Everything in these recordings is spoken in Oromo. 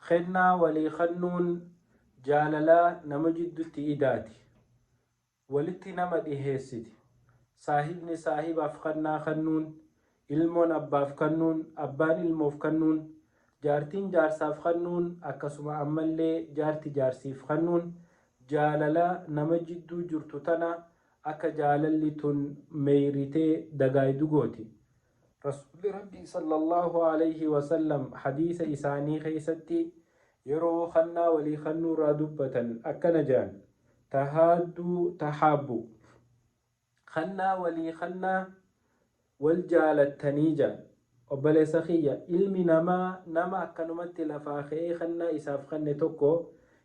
Kennaa walii kannuun jaalala nama jiddutti idaati. Walitti nama dhiheessiti. Saahibni saahibaaf kannaa kannuun, ilmoon abbaaf kannuun, abbaan ilmoof kannuun, jaartiin jaarsaaf kannuun, akkasuma ammallee jaarti jaarsiif kannuun jaalala nama jidduu jirtu tana akka jaalalli tun meeyritee dagaaydu gooti. Rasuulli Rabbii sallallaahu aleyhi wa sallam hadiisa isaanii keeysatti yeroo kannaa walii kannuurraa dubbatan akkana ja'an, Tahaadduu tahaabbuu, kannaa walii kannaa wal jaalattanii ja'an. Obboleessa kiyya, ilmi namaa nama akkanumatti lafaa ka'ee kannaa isaaf kanne tokko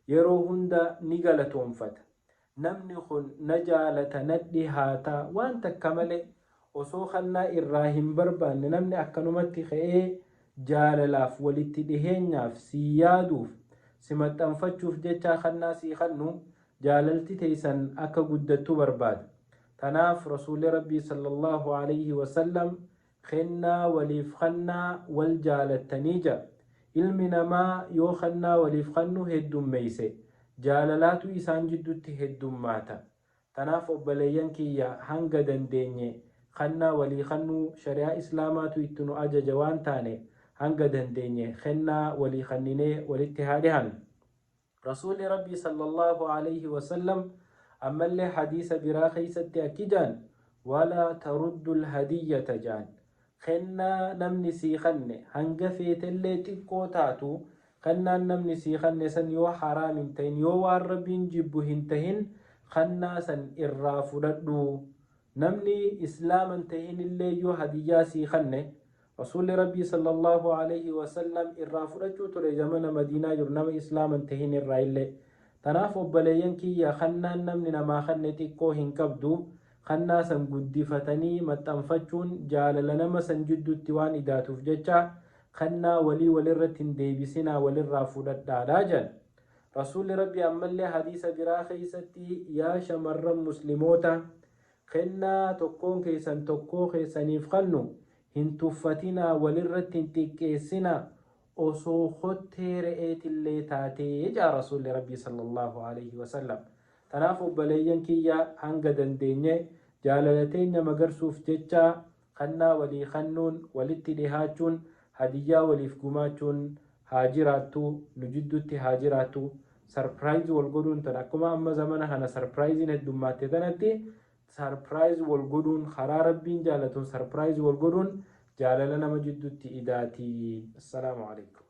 yeroo hunda ni galatoomfata. Namni kun na jaalata na dhihaata waan takka malee osoo kannaa irraa hin barbaanne namni akkanumatti ka'ee jaalalaaf walitti dhiheenyaaf sii yaaduuf si maxxanfachuuf jechaa kannaa sii kannu jaalalti teeysan akka guddattu barbaada. Tanaaf Rasuulli Rabbii sallallaahu aleyhi wasallam Kennaa waliif kannaa wal jaalattanii ja. Ilmi namaa yoo kannaa waliif kannu heddummeeyse, jaalalaatu isaan jiddutti heddummaata. Tanaaf obboleeyyan kiyya hanga dandeenye kannaa walii kannuu shari'aa Islaamaatu itti nu ajaja waan taane hanga dandeenye kennaa walii kanninee walitti haa dhihaannu. Rasuulli Rabbii sallallaahu aleyhi wa sallam ammallee hadiisa biraa keeysatti akki ja'an, Walaa taruddul hadiyyata ja'an. Kennaa namni sii kanne hanga feetellee xiqqoo taatu kennaan namni sii kanne san yoo haraam hin tahin yoo waan Rabbiin jibbu hin tahin kannaa san irraa fudhadhu. Namni Islaama hin tahinillee yoo hadiyyaa sii kanne Rasuulli Rabbii sallallaahu aleyhi wa sallam irraa fudhachuu ture zamana Madiinaa jiru nama Islaama hin tahin irraa illee. Tanaaf obboleeyyan kiyya kannaan namni namaa kanne xiqqoo hin qabdu, kannaa san guddifatanii maxxanfachuun jaalala nama san jiddutti waan idaatuuf jecha kannaa walii walirratti hin deebisinaa walirraa fudhadhaadha jedhan. Rasuulli Rabbii ammallee hadiisa biraa keeysatti yaa shamarran muslimoota kennaa tokkoon keessan tokkoo keessaniif kannu hin tuffatinaa walirratti hin xiqqeessinaa osoo kottee re'eetillee taatee ja'a Rasuulli Rabbii sallallaahu aleyhi wasallam. Tanaaf obboleeyyan kiyya hanga dandeenye jaalala teenya magarsuuf jecha kannaa walii kannuun, walitti dhihaachuun, hadiyyaa waliif gumaachuun haa jiraattu, nu jidduutti haa jiraattu. Surprise wal godhuun tun akkuma amma zamana kana surprise'n heddummaatte tanatti Surprise wal godhuun karaa Rabbiin jaalatuun surprise wal godhuun jaalala nama jiddutti idaati. Assalaamu alaikum.